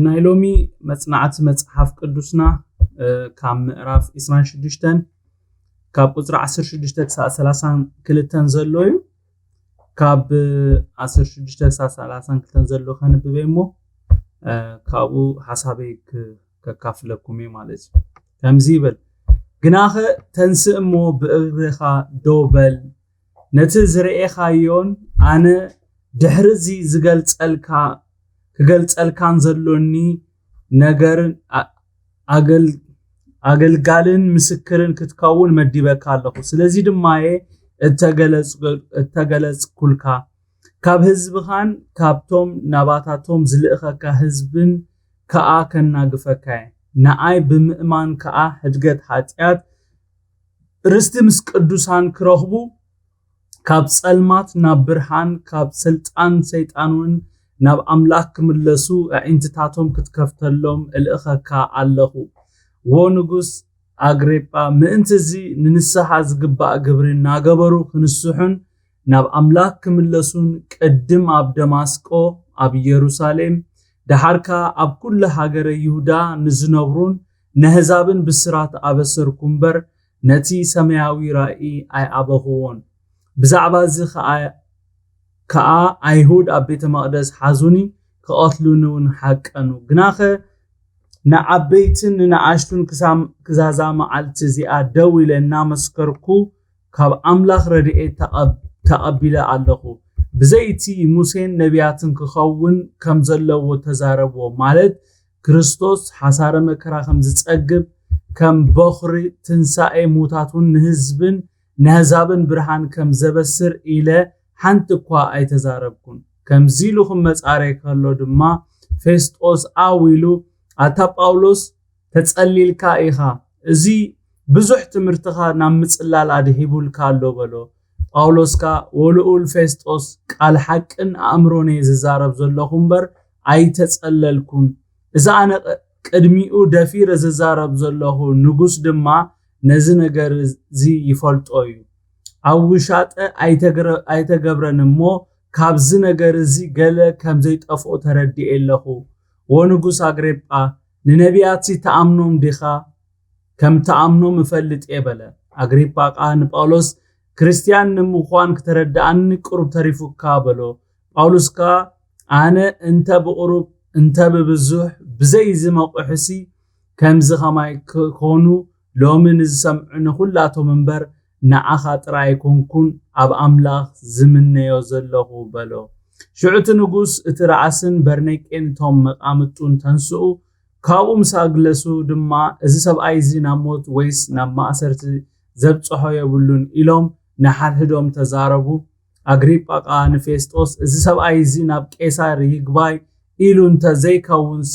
ናይ ሎሚ መጽናዕቲ መጽሓፍ ቅዱስና ካብ ምዕራፍ ዕስራን ሽዱሽተን ካብ ቁጽሪ ዓሰርተ ሽዱሽተ ክሳብ ሰላሳን ክልተን ዘሎ እዩ። ካብ ዓሰርተ ሽዱሽተ ክሳብ ሰላሳን ክልተን ዘሎ ከንብበ እሞ ካብኡ ሓሳበይ ከካፍለኩም እየ ማለት እዩ። ከምዚ ይብል፣ ግናኸ ተንስእ እሞ ብእግርኻ ደው በል፣ ነቲ ዝረኤኻዮን ኣነ ድሕሪ እዚ ዝገልጸልካ ክገልጸልካን ዘሎኒ ነገርን ኣገልጋልን ምስክርን ክትከውን መዲበካ ኣለኹ። ስለዚ ድማ እየ እተገለጽኩልካ፣ ካብ ህዝብኻን ካብቶም ናባታቶም ዝልእኸካ ህዝብን ከኣ ከናግፈካ እየ። ንኣይ ብምእማን ከኣ ሕድገት ሓጢኣት ርስቲ ምስ ቅዱሳን ክረኽቡ፣ ካብ ጸልማት ናብ ብርሃን፣ ካብ ስልጣን ሰይጣን እውን ናብ ኣምላኽ ክምለሱ ኣዒንትታቶም ክትከፍተሎም እልእኸካ ኣለኹ። ዎ ንጉስ ኣግሪጳ፣ ምእንቲ እዚ ንንስሓ ዝግባእ ግብሪ እናገበሩ ክንስሑን ናብ ኣምላኽ ክምለሱን ቅድም ኣብ ደማስቆ፣ ኣብ ኢየሩሳሌም፣ ደሓርካ ኣብ ኩሉ ሃገረ ይሁዳ ንዝነብሩን ነህዛብን ብስራት ኣበሰርኩ እምበር ነቲ ሰማያዊ ራእይ ኣይኣበኽዎን። ብዛዕባ እዚ ከኣ ኣይሁድ ኣብ ቤተ መቕደስ ሓዙኒ፣ ክቐትሉኒ እውን ሓቀኑ። ግናኸ ንዓበይትን ንንኣሽቱን ክዛዛ መዓልቲ እዚኣ ደው ኢለ እናመስከርኩ ካብ ኣምላኽ ረድኤት ተቐቢለ ኣለኹ። ብዘይቲ ሙሴን ነቢያትን ክኸውን ከም ዘለዎ ተዛረብዎ፣ ማለት ክርስቶስ ሓሳረ መከራ ከም ዝጸግብ፣ ከም በኹሪ ትንሳኤ ሙታቱን ንህዝብን ነህዛብን ብርሃን ከም ዘበስር ኢለ ሓንቲ እኳ ኣይተዛረብኩን። ከምዚ ኢሉ ክመጻረይ ከሎ ድማ ፌስጦስ ኣው ኢሉ፣ ኣታ ጳውሎስ ተጸሊልካ ኢኻ፣ እዚ ብዙሕ ትምህርትኻ ናብ ምጽላል ኣድሂቡልካ ኣሎ በሎ። ጳውሎስ ከኣ ወልኡል ፌስጦስ ቃል ሓቅን ኣእምሮን እየ ዝዛረብ ዘለኹ እምበር ኣይተጸለልኩን። እዚ ኣነ ቅድሚኡ ደፊረ ዝዛረብ ዘለኹ ንጉስ ድማ ነዚ ነገር እዚ ይፈልጦ እዩ። ኣብ ውሻጠ ኣይተገብረን እሞ ካብዚ ነገር እዚ ገለ ከም ዘይጠፍኦ ተረዲኤ ኣለኹ። ወንጉስ ኣግሪጳ፣ ንነቢያትሲ ትኣምኖም ዲኻ? ከም ትኣምኖም እፈልጥ እየ በለ። ኣግሪጳ ከኣ ንጳውሎስ፣ ክርስትያን ንምዃን ክተረድኣኒ ቅሩብ ተሪፉካ በሎ። ጳውሎስ ከኣ፣ ኣነ እንተ ብቕሩብ እንተ ብብዙሕ ብዘይ እዚ መቑሕሲ ከምዚ ኸማይ ክኾኑ ሎሚ ንዝሰምዑኒ ኹላቶም እምበር ንዓኻ ጥራይ ኣይኮንኩን ኣብ ኣምላኽ ዝምነዮ ዘለኹ በሎ። ሽዑ እቲ ንጉስ እቲ ረኣስን በርኔቄን እቶም መቃምጡን ተንስኡ፣ ካብኡ ምስ ኣግለሱ ድማ፣ እዚ ሰብኣይ እዚ ናብ ሞት ወይስ ናብ ማእሰርቲ ዘብጽሖ የብሉን ኢሎም ንሓድሕዶም ተዛረቡ። ኣግሪጳ ከኣ ንፌስጦስ፣ እዚ ሰብኣይ እዚ ናብ ቄሳር ይግባይ ኢሉ እንተ ዘይከውንሲ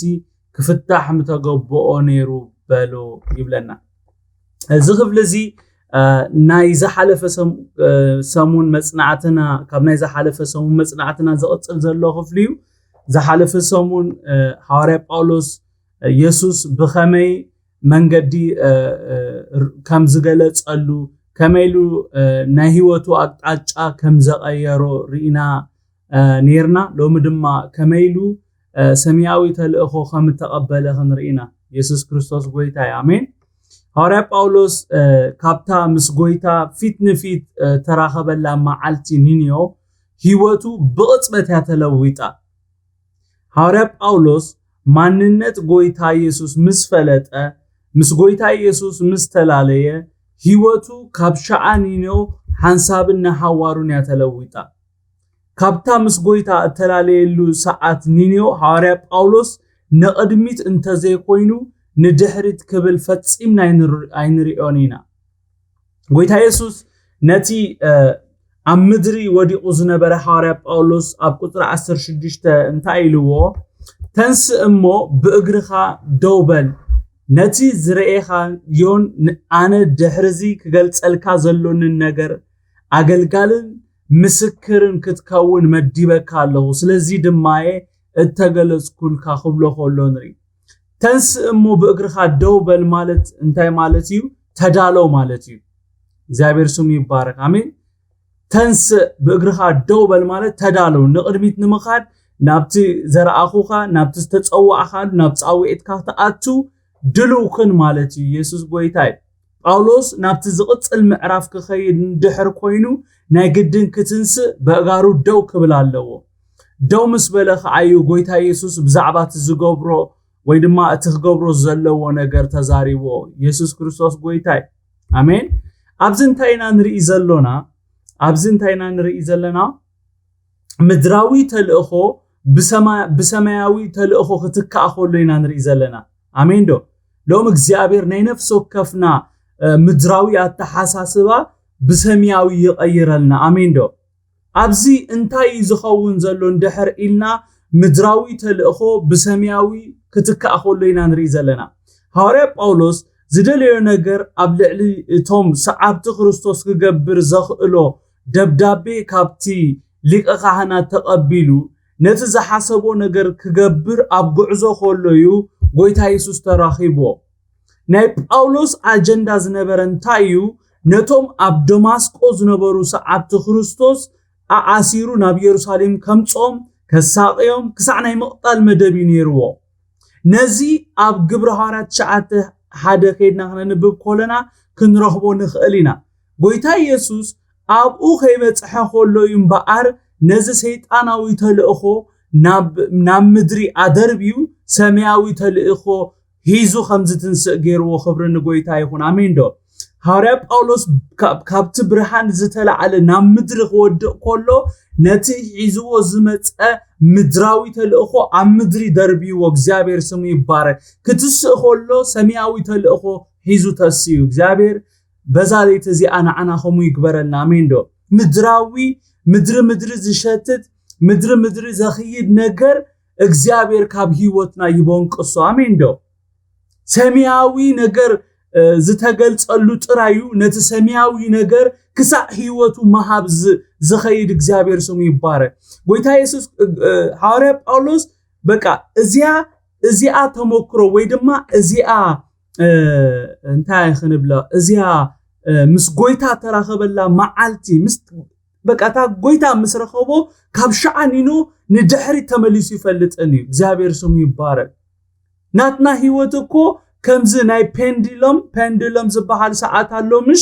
ክፍታሕ ምተገብኦ ነይሩ በሎ ይብለና። እዚ ክፍሊ እዚ ናይ ዝሓለፈ ሰሙን መፅናዕትና፣ ካብ ናይ ዝሓለፈ ሰሙን መፅናዕትና ዝቕፅል ዘሎ ክፍሊ እዩ። ዝሓለፈ ሰሙን ሃዋርያ ጳውሎስ የሱስ ብኸመይ መንገዲ ከም ዝገለጸሉ፣ ከመይ ኢሉ ናይ ህይወቱ ኣቅጣጫ ከም ዘቐየሮ ርኢና ነይርና። ሎሚ ድማ ከመይ ኢሉ ሰማያዊ ተልእኾ ከም እተቐበለ ክንርኢ ኢና። የሱስ ክርስቶስ ጎይታ እዩ። ኣሜን። ሃዋርያ ጳውሎስ ካብታ ምስ ጎይታ ፊት ንፊት ተራኸበላ መዓልቲ ንንዮ ህይወቱ ብቕጽበት እያ ተለዊጣ። ሃዋርያ ጳውሎስ ማንነት ጎይታ የሱስ ምስ ፈለጠ፣ ምስ ጎይታ የሱስ ምስ ተላለየ፣ ህይወቱ ካብ ሸዓ ንንዮ ሓንሳብን ንሓዋሩን እያ ተለዊጣ። ካብታ ምስ ጎይታ እተላለየሉ ሰዓት ንንዮ ሃዋርያ ጳውሎስ ንቕድሚት እንተዘይኮይኑ ንድሕሪት ክብል ፈጺምና ኣይንርእዮን ኢና። ጎይታ የሱስ ነቲ ኣብ ምድሪ ወዲቑ ዝነበረ ሃዋርያ ጳውሎስ ኣብ ቁጽሪ ዓሰርተ ሽዱሽተ እንታይ ኢልዎ? ተንስእ እሞ ብእግርኻ ደው በል፣ ነቲ ዝረኤኻዮን ኣነ ድሕርዚ ክገልጸልካ ዘሎንን ነገር ኣገልጋልን ምስክርን ክትከውን መዲበካ ኣለኹ፣ ስለዚ ድማየ እተገለጽኩልካ ክብሎ ከሎ ንርኢ። ተንስእ እሞ ብእግርኻ ደው በል ማለት እንታይ ማለት እዩ? ተዳሎ ማለት እዩ። እግዚኣብሔር ስሙ ይባረክ። ኣሜን። ተንስእ ብእግርኻ ደው በል ማለት ተዳሎ፣ ንቕድሚት ንምኻድ ናብቲ ዘርኣኹኻ፣ ናብቲ ዝተጸዋዕኻሉ፣ ናብ ጻውዒትካ ክትኣቱ ድሉው ኩን ማለት እዩ። የሱስ ጎይታ እዩ። ጳውሎስ ናብቲ ዝቕጽል ምዕራፍ ክኸይድ እንድሕር ኮይኑ፣ ናይ ግድን ክትንስእ፣ በእጋሩ ደው ክብል ኣለዎ። ደው ምስ በለ ከዓዩ ጎይታ የሱስ ብዛዕባ እቲ ዝገብሮ ወይ ድማ እቲ ክገብሮ ዘለዎ ነገር ተዛሪቦ። የሱስ ክርስቶስ ጎይታ እዩ። ኣሜን። ኣብዚ እንታይ ኢና ንርኢ ዘሎና? ኣብዚ እንታይ ኢና ንርኢ ዘለና? ምድራዊ ተልእኾ ብሰማ-፣ ብሰማያዊ ተልእኾ ክትካእ ከሎ ኢና ንርኢ ዘለና። ኣሜን ዶ? ሎም እግዚኣብሔር ናይ ነፍሲ ወከፍና፣ እ፣ ምድራዊ ኣተሓሳስባ ብሰማያዊ ይቐይረልና። ኣሜን ዶ? ኣብዚ እንታይ እዩ ዝኸውን ዘሎ እንድሕር ኢልና፣ ምድራዊ ተልእኾ ብሰማያዊ ክትካእ ከሎ ኢና ንርኢ ዘለና። ሃዋርያ ጳውሎስ ዝደለዮ ነገር ኣብ ልዕሊ እቶም ሰዓብቲ ክርስቶስ ክገብር ዘኽእሎ ደብዳቤ ካብቲ ሊቀ ካህናት ተቐቢሉ፣ ነቲ ዝሓሰቦ ነገር ክገብር ኣብ ጉዕዞ ከሎ እዩ ጎይታ የሱስ ተራኺብዎ። ናይ ጳውሎስ ኣጀንዳ ዝነበረ እንታይ እዩ? ነቶም ኣብ ደማስቆ ዝነበሩ ሰዓብቲ ክርስቶስ ኣኣሲሩ ናብ የሩሳሌም ከምጾም፣ ከሳቕዮም፣ ክሳዕ ናይ ምቕጣል መደብ እዩ ነይርዎ። ነዚ ኣብ ግብረ ሃዋርያት ትሽዓተ ሓደ ከይድና ክነንብብ ከለና ክንረኽቦ ንኽእል ኢና። ጎይታ የሱስ ኣብኡ ከይበጽሐ ከሎ እዩ እምበኣር ነዚ ሰይጣናዊ ተልእኾ ናብ፣ ናብ ምድሪ ኣደርብዩ ሰማያዊ ተልእኾ ሒዙ ከም ዝትንስእ ገይርዎ። ክብሪ ንጎይታ ይኹን። ኣሜን ዶ? ሃዋርያ ጳውሎስ ካብ፣ ካብቲ ብርሃን ዝተላዕለ ናብ ምድሪ ክወድቕ ከሎ ነቲ ሒዝዎ ዝመጸ ምድራዊ ተልእኾ ኣብ ምድሪ ደርብይዎ። እግዚኣብሔር ስሙ ይባረክ። ክትስእ ከሎ ሰማያዊ ተልእኾ ሒዙ ተስዩ። እግዚኣብሔር በዛ ለይቲ እዚኣ ንዓና ከምኡ ይግበረልና። ኣሜን ዶ? ምድራዊ፣ ምድሪ ምድሪ ዝሸትት፣ ምድሪ ምድሪ ዘኽይድ ነገር እግዚኣብሔር ካብ ህይወትና ይበንቅሶ። ኣሜን ዶ? ሰማያዊ ነገር፣ እ፣ ዝተገልጸሉ ጥራይ እዩ ነቲ ሰማያዊ ነገር ክሳዕ ህይወቱ ምሃብ ዝ-፣ ዝኸይድ እግዚኣብሔር ስሙ ይባረክ። ጎይታ የሱስ፣ እ፣ እ፣ ሃዋርያ ጳውሎስ በቃ እዚኣ፣ እዚኣ ተመክሮ ወይ ድማ እዚኣ፣ እ፣ እንታይ ክንብላ፣ እዚኣ፣ እ፣ ምስ ጎይታ ተራኸበላ መዓልቲ፣ ምስ፣ በቃ እታ ጎይታ ምስ ረኸቦ ካብ ሸዓኒኖ ንድሕሪት ተመሊሱ ይፈልጥን እዩ። እግዚኣብሔር ስሙ ይባረክ። ናትና ህይወት እኮ ከምዚ ናይ ፔንዲሎም፣ ፔንዲሎም ዝበሃል ሰዓት ኣሎ ምሽ?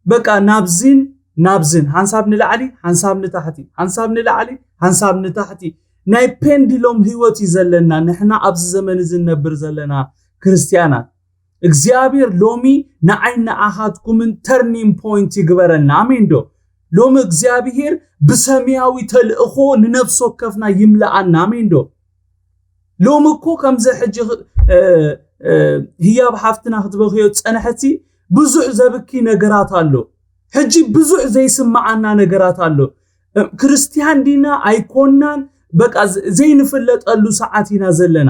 በቃ ናብዚን ናብዚን፣ ሓንሳብ ንላዕሊ፣ ሓንሳብ ንታሕቲ፣ ሓንሳብ ንላዕሊ፣ ሓንሳብ ንታሕቲ። ናይ ፔንዲሎም ህይወት እዩ ዘለና ንሕና ኣብዚ ዘመን እዚ ንነብር ዘለና ክርስትያናት። እግዚኣብሔር ሎሚ ንዓይ ንዓኻትኩምን ተርኒንግ ፖይንት ይግበረና። ኣሜን ዶ? ሎሚ እግዚኣብሔር ብሰማያዊ ተልእኾ ንነፍሲ ወከፍና ይምልኣና። ኣሜን ዶ? ሎሚ እኮ ከምዚ ሕጂ፣ እ፣ እ፣ ህያብ ሓፍትና ክትበኽዮ ዝጸንሐቲ ብዙሕ ዘብኪ ነገራት ኣሎ። ሕጂ ብዙሕ ዘይስምዓና ነገራት ኣሎ። እ፣ ክርስትያን ዲና ኣይኮናን፣ በቃ ዘ-፣ ዘይንፍለጠሉ ሰዓት ኢና ዘለና።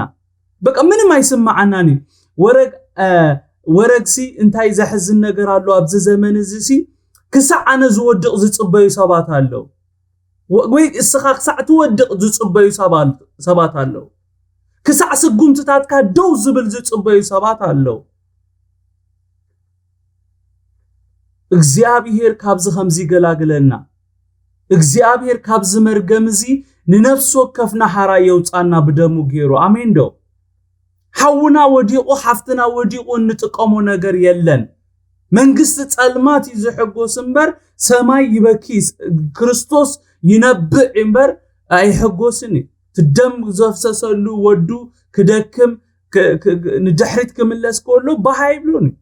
በቃ ምንም ኣይስምዓናን እዩ። ወረግ-፣ እ፣ ወረግሲ እንታይ ዘሕዝን ነገር ኣሎ ኣብዚ ዘመን እዚ ሲ፣ ክሳዕ ኣነ ዝወድቕ ዝጽበዩ ሰባት ኣለዉ። ወ-፣ ወይ እስኻ ክሳዕ ትወድቕ ዝጽበዩ ሰባ-፣ ሰባት ኣለዉ። ክሳዕ ስጉምትታትካ ደው ዝብል ዝጽበዩ ሰባት ኣለዉ። እግዚኣብሔር ካብዚ ከምዚ ይገላግለና። እግዚኣብሔር ካብዚ መርገም እዚ ንነፍሲ ወከፍና ሓራ የውጻና ብደሙ ገይሩ። ኣሜን ዶ? ሓውና ወዲቑ፣ ሓፍትና ወዲቑ እንጥቀሞ ነገር የለን። መንግስቲ ጸልማት እዩ ዝሕጎስ እምበር፣ ሰማይ ይበኪ፣ ክርስቶስ ይነብዕ እምበር ኣይሕጎስን እዩ። እቲ ደም ዘፍሰሰሉ ወዱ ክደክም፣ ክ-፣ ክ-፣ ክ-፣ ንድሕሪት ክምለስ ከሎ ባህ ኣይብሉን እዩ።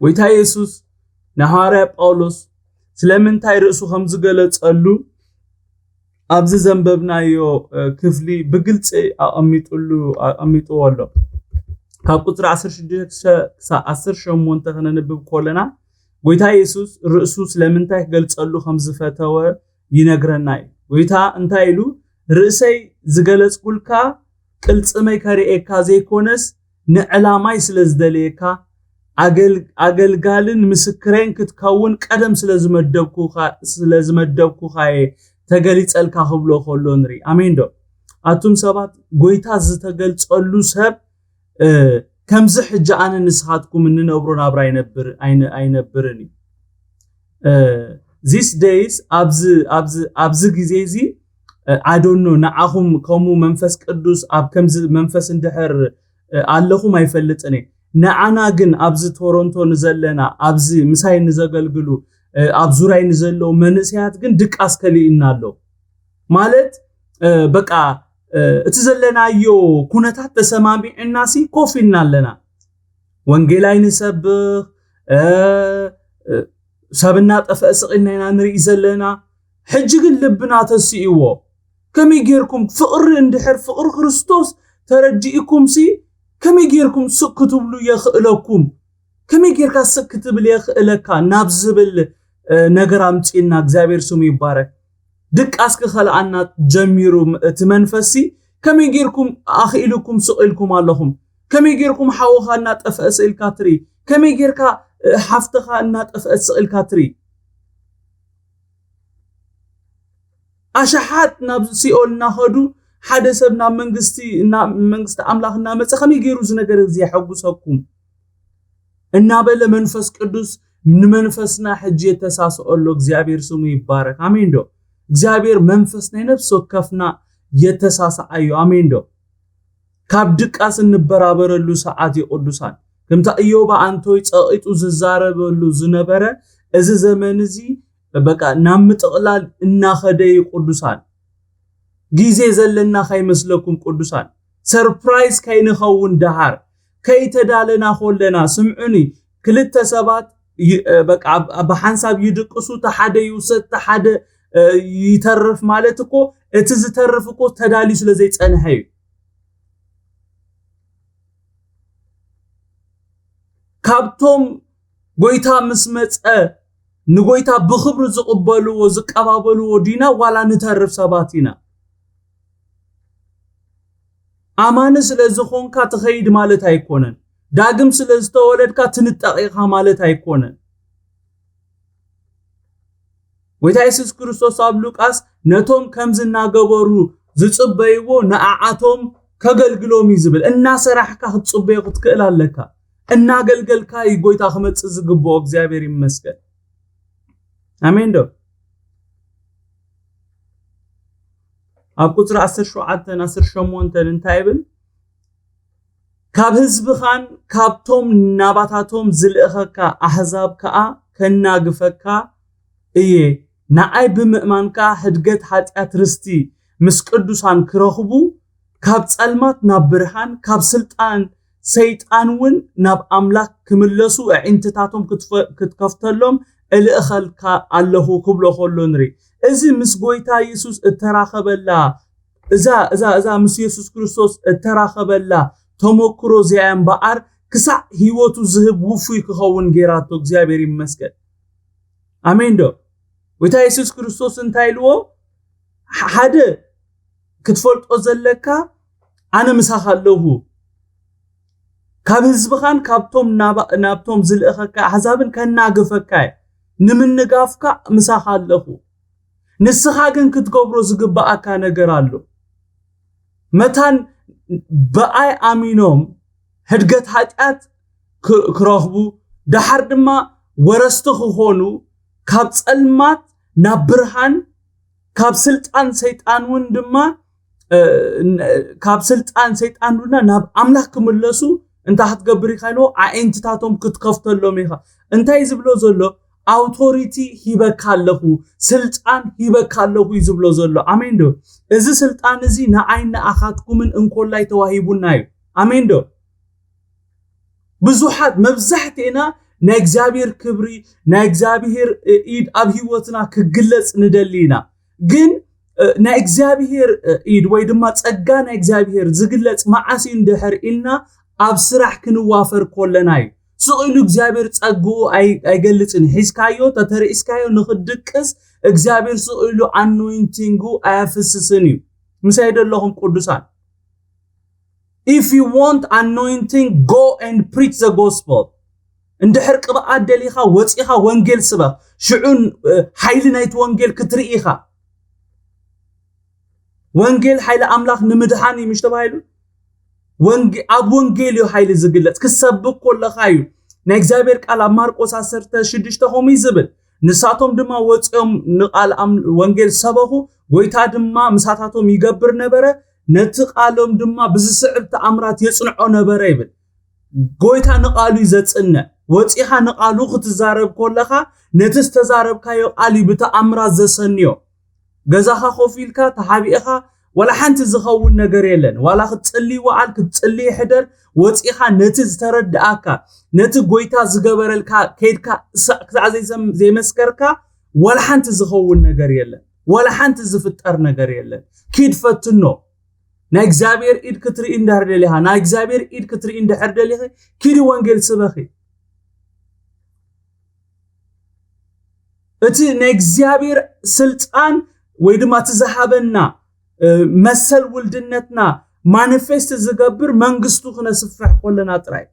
ጎይታ የሱስ ንሃዋርያ ጳውሎስ ስለምንታይ ርእሱ ከም ዝገለጸሉ ኣብዚ ዘንበብናዮ፣ እ፣ ክፍሊ ብግልጺ ኣቐሚጡሉ፣ ኣቐሚጥዎ ኣሎ። ካብ ቁጽሪ ዓሰርተ ሽዱሽተ ክሳብ ዓሰርተ ሸሞንተ ክነንብብ ከለና፣ ጎይታ የሱስ ርእሱ ስለምንታይ ክገልጸሉ ከም ዝፈተወ ይነግረና እዩ። ጎይታ እንታይ ኢሉ? "ርእሰይ ዝገለጽኩልካ ቅልጽመይ ከርእየካ ዘይኮነስ፣ ንዕላማይ ስለ ዝደለየካ፣ ኣገል-፣ ኣገልጋልን ምስክረይን ክትከውን ቀደም ስለ ዝመደብኩኻ፣ ስለ ዝመደብኩኻየ ተገሊጸልካ" ክብሎ ከሎ ንርኢ። ኣሜን ዶ? ኣቱም ሰባት፣ ጎይታ ዝተገልጸሉ ሰብ፣ እ፣ ከምዚ ሕጂ ኣነ ንስኻትኩም እንነብሮ ናብራ ኣይነብር-፣ ኣይነ-፣ ኣይነብርን እዩ። እ፣ These days ኣብዚ ኣብዚ ኣብዚ ግዜ እዚ ኣዶኖ ንዓኹም ከምኡ መንፈስ ቅዱስ ኣብ ከምዚ መንፈስ እንድሕር ኣለኹም ኣይፈልጥን እየ። ንዓና ግን ኣብዚ ቶሮንቶ ንዘለና ኣብዚ ምሳይ ንዘገልግሉ ኣብ ዙራይ ንዘለዉ መንእሰያት ግን ድቃስ ከሊእና ኣሎ። ማለት በቃ እቲ ዘለናዮ ኩነታት ተሰማሚዕና ሲ ኮፍ ኢልና ኣለና። ወንጌል ኣይንሰብኽ፣ ሰብ እናጠፍአ ስቕ ኢልና ኢና ንርኢ ዘለና። ሕጂ ግን ልብና ተስእዎ። ከመይ ጌርኩም ፍቕሪ እንድሕር ፍቕሪ ክርስቶስ ተረዲእኩም ሲ ከመይ ጌርኩም ስቕ ክትብሉ የኽእለኩም? ከመይ ጌርካ ስቕ ክትብል የኽእለካ ናብ ዝብል ነገር ኣምጺእና እግዚኣብሔር ስሙ ይባረክ። ድቃስ ክኸልኣና ጀሚሩ እቲ መንፈስ ሲ ከመይ ጌርኩም ኣኽኢልኩም ስቕ ኢልኩም ኣለኹም? ከመይ ጌርኩም ሓውኻ እናጠፍአ ስቕ ኢልካ ትርኢ? ከመይ ጌርካ ሓፍትኻ እናጠፍአ ስቕ ኢልካ ትርኢ? ኣሽሓት ናብ ሲኦል እናኸዱ ሓደ ሰብ ናብ መንግስቲ ናብ መንግስቲ ኣምላኽ እናመፀ ከመይ ገይሩ እዚ ነገር እዚ የሐጉሰኩም? እናበለ መንፈስ ቅዱስ ንመንፈስና ሕጂ የተሳስኦ ኣሎ። እግዚኣብሔር ስሙ ይባረክ። ኣሜን ዶ? እግዚኣብሔር መንፈስ ናይ ነፍሲ ወከፍና የተሳስዓዮ። ኣሜን ዶ? ካብ ድቃስ እንበራበረሉ ሰዓት እዩ ቅዱሳን። ከምታ እዮባ ኣንቶይ ጸቒጡ ዝዛረበሉ ዝነበረ እዚ ዘመን እዚ በቃ ናብ ምጥቕላል እናኸደ እዩ ቅዱሳን። ግዜ ዘለና ካይመስለኩም ቅዱሳን። ሰርፕራይዝ ካይንኸውን ደሃር ከይተዳለና ኮለና ስምዑኒ። ክልተ ሰባት ይ- በቃ ኣብ- ብሓንሳብ ይድቅሱ፣ ተሓደ ይውሰድ፣ ተሓደ ይተርፍ ማለት እኮ እቲ ዝተርፍ እኮ ተዳልዩ ስለ ዘይጸንሐ እዩ። ካብቶም ጎይታ ምስ መጸ ንጎይታ ብኽብሪ ዝቕበልዎ ዝቀባበልዎ ዲና ዋላ ንተርፍ ሰባት ኢና? ኣማኒ ስለ ዝኾንካ ትኸይድ ማለት ኣይኮነን። ዳግም ስለ ዝተወለድካ ትንጠቕ ኢኻ ማለት ኣይኮነን። ጎይታ የሱስ ክርስቶስ ኣብ ሉቃስ ነቶም ከምዚ እናገበሩ ዝጽበይዎ ንኣዓቶም ከገልግሎም እዩ ዝብል። እናሰራሕካ ክትጽበዮ ክትክእል ኣለካ። እናገልገልካ እዩ ጎይታ ክመጽእ ዝግብኦ። እግዚኣብሔር ይመስገን። ኣሜን ዶ? ኣብ ቁፅሪ ዓሰርተ ሸውዓተን ዓሰርተ ሸሞንተን እንታይ ይብል? ካብ ህዝብኻን ካብቶም ናባታቶም ዝልእኸካ ኣህዛብ ከዓ ከናግፈካ እየ። ንዓይ ብምእማን ከዓ ህድገት ሓጢኣት ርስቲ ምስ ቅዱሳን ክረኽቡ ካብ ጸልማት ናብ ብርሃን ካብ ስልጣን ሰይጣን እውን ናብ ኣምላኽ ክምለሱ ኣዒንትታቶም ክትከፍተሎም እልእኸልካ ኣለኹ ክብሎ ከሎ ንርኢ። እዚ ምስ ጎይታ የሱስ እተራኸበላ እዛ እዛ እዛ ምስ የሱስ ክርስቶስ እተራኸበላ ተመክሮ እዚኣ እምበኣር ክሳዕ ህይወቱ ዝህብ ውፉይ ክኸውን ጌራቶ። እግዚኣብሔር ይመስገን። ኣሜን ዶ? ጎይታ የሱስ ክርስቶስ እንታይ ኢልዎ? ሓደ ክትፈልጦ ዘለካ ኣነ ምሳኻ ኣለኹ። ካብ ህዝብኻን ካብቶም ናብቶም ዝልእኸካ ኣሕዛብን ከናግፈካ እየ። ንምንጋፍካ ምሳኻ ኣለኹ። ንስኻ ግን ክትገብሮ ዝግብኣካ ነገር ኣሎ። መታን ብኣይ ኣሚኖም ህድገት ሓጢኣት ክረኽቡ፣ ደሓር ድማ ወረስቲ ክኾኑ፣ ካብ ጸልማት ናብ ብርሃን፣ ካብ ስልጣን ሰይጣን እውን ድማ ካብ ስልጣን ሰይጣን ድማ ናብ ኣምላኽ ክምለሱ እንታይ ክትገብር ኢኻ ኢልዎ? ኣዒንትታቶም ክትከፍተሎም ኢኻ። እንታይ ዝብሎ ዘሎ? ኣውቶሪቲ ሂበካ ኣለኹ፣ ስልጣን ሂበካ ኣለኹ እዩ ዝብሎ ዘሎ። ኣሜን ዶ? እዚ ስልጣን እዚ ንዓይ ንኣኻትኩምን እንኮላይ ተዋሂቡና እዩ። ኣሜን ዶ? ብዙሓት መብዛሕትኤና ናይ እግዚኣብሔር ክብሪ ናይ እግዚኣብሔር ኢድ ኣብ ህይወትና ክግለጽ ንደሊ ኢና። ግን ናይ እግዚኣብሔር ኢድ ወይ ድማ ጸጋ ናይ እግዚኣብሔር ዝግለጽ መዓስ እዩ እንድሕር ኢልና ኣብ ስራሕ ክንዋፈር ኮለና እዩ። ስቕ ኢሉ እግዚኣብሔር ጸግኡ ኣይገልጽን። ሒዝካዮ ተተርኢስካዮ ንኽድቅስ እግዚኣብሔር ስቕ ኢሉ ኣኖይንቲንጉ ኣያፍስስን እዩ። ምሳይ ደለኹም ቅዱሳን? If you want anointing, go and preach the gospel. እንድሕር ቅብኣት ደሊኻ ወፂኻ ወንጌል ስበኽ። ሽዑ ሓይሊ ናይቲ ወንጌል ክትርኢ ኢኻ። ወንጌል ሓይሊ ኣምላኽ ንምድሓን እዩ ምሽ ተባሂሉ። ኣብ ወንጌል እዩ ሓይሊ ዝግለፅ። ክሰብክ ከለኻ እዩ። ናይ እግዚኣብሔር ቃል ኣብ ማርቆስ ዓሰርተ ሽዱሽተ ከምኡ እዩ ዝብል። ንሳቶም ድማ ወፂኦም ንቃል ኣም- ወንጌል ሰበኹ። ጎይታ ድማ ምሳታቶም ይገብር ነበረ፣ ነቲ ቃሎም ድማ ብዝስዕብ ተኣምራት የፅንዖ ነበረ ይብል። ጎይታ ንቃሉ እዩ ዘፅንዕ። ወፂኻ ንቃሉ ክትዛረብ ከለኻ ነቲ ዝተዛረብካዮ ቃል እዩ ብተኣምራት ዘሰንዮ። ገዛኻ ኮፍ ኢልካ ተሓቢእኻ ዋላ ሓንቲ ዝኸውን ነገር የለን። ዋላ ክትጽሊ ይወዓል ክትጽሊ ይሕደር፣ ወፂኻ ነቲ ዝተረድኣካ፣ ነቲ ጎይታ ዝገበረልካ ከይድካ እሳ- ክሳዕ ዘይሰም- ዘይመስከርካ ዋላ ሓንቲ ዝኸውን ነገር የለን። ዋላ ሓንቲ ዝፍጠር ነገር የለን። ኪድ ፈትኖ። ናይ እግዚኣብሔር ኢድ ክትርኢ እንድሕር ደሊኻ፣ ናይ እግዚኣብሔር ኢድ ክትርኢ እንድሕር ደሊኺ፣ ኪዲ ወንጌል ስበኺ። እቲ ናይ እግዚኣብሔር ስልጣን ወይ ድማ እቲ ዝሃበና መሰል ውልድነትና ማኒፌስት ዝገብር መንግስቱ ክነስፍሕ ከለና ጥራይ።